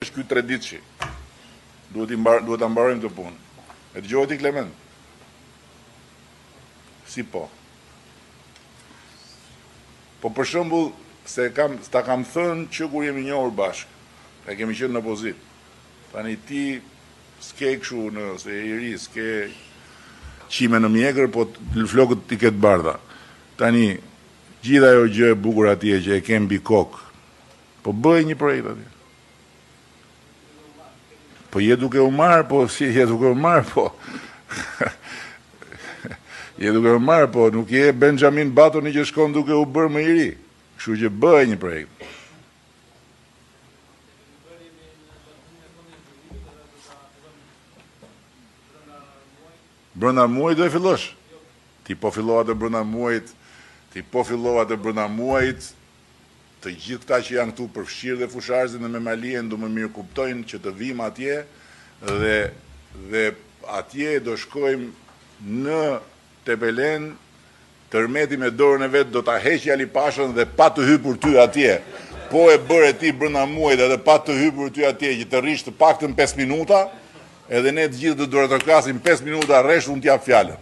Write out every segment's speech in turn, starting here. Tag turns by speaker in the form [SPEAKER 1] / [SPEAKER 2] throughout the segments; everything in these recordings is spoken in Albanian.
[SPEAKER 1] është ky treditëshi. Duhet i mbar, duhet ta mbarojmë këtë punë. E dëgjove ti Klement? Si po? Po për shembull, se kam ta kam thënë që kur jemi njohur bashkë, e kemi qenë në opozitë. Tani ti s'ke kështu në se je i ri, s'ke qime në mjekër, po flokët i ke të bardha. Tani gjithë ajo gjë e bukur atje që e ke mbi kokë, po bëj një projekt atje. Po je duke u marrë, po si je duke u marrë, po. je duke u marrë, po nuk je Benjamin Buttoni që shkon duke u bërë më i ri. Kështu që bëj një projekt. Brenda muajit do e fillosh. Ti po fillove atë brenda muajit, ti po fillove atë brenda muajit, Të gjithë këta që janë këtu përfshirë dhe Fusharzin dhe Memaliajn do më mirëkuptojnë që të vijmë atje dhe dhe atje do shkojmë në Tepelenë, Tërmeti me dorën e vet do ta heqë Ali Pashën dhe pa të hypur ty atje. Po e bëre ti brenda muajit edhe pa të hypur ty atje që të rrish të paktën 5 minuta, edhe ne të gjithë do duartrokasim 5 minuta rresht unë t'jap fjalën.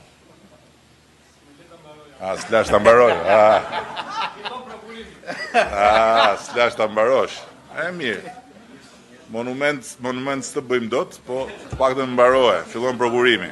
[SPEAKER 1] A, s'lashë ta mbaroj. A, a s'lashë ta mbarosh. E mirë. Monument, monument s'të bëjmë dot, po të paktën mbaroje, fillon prokurimi.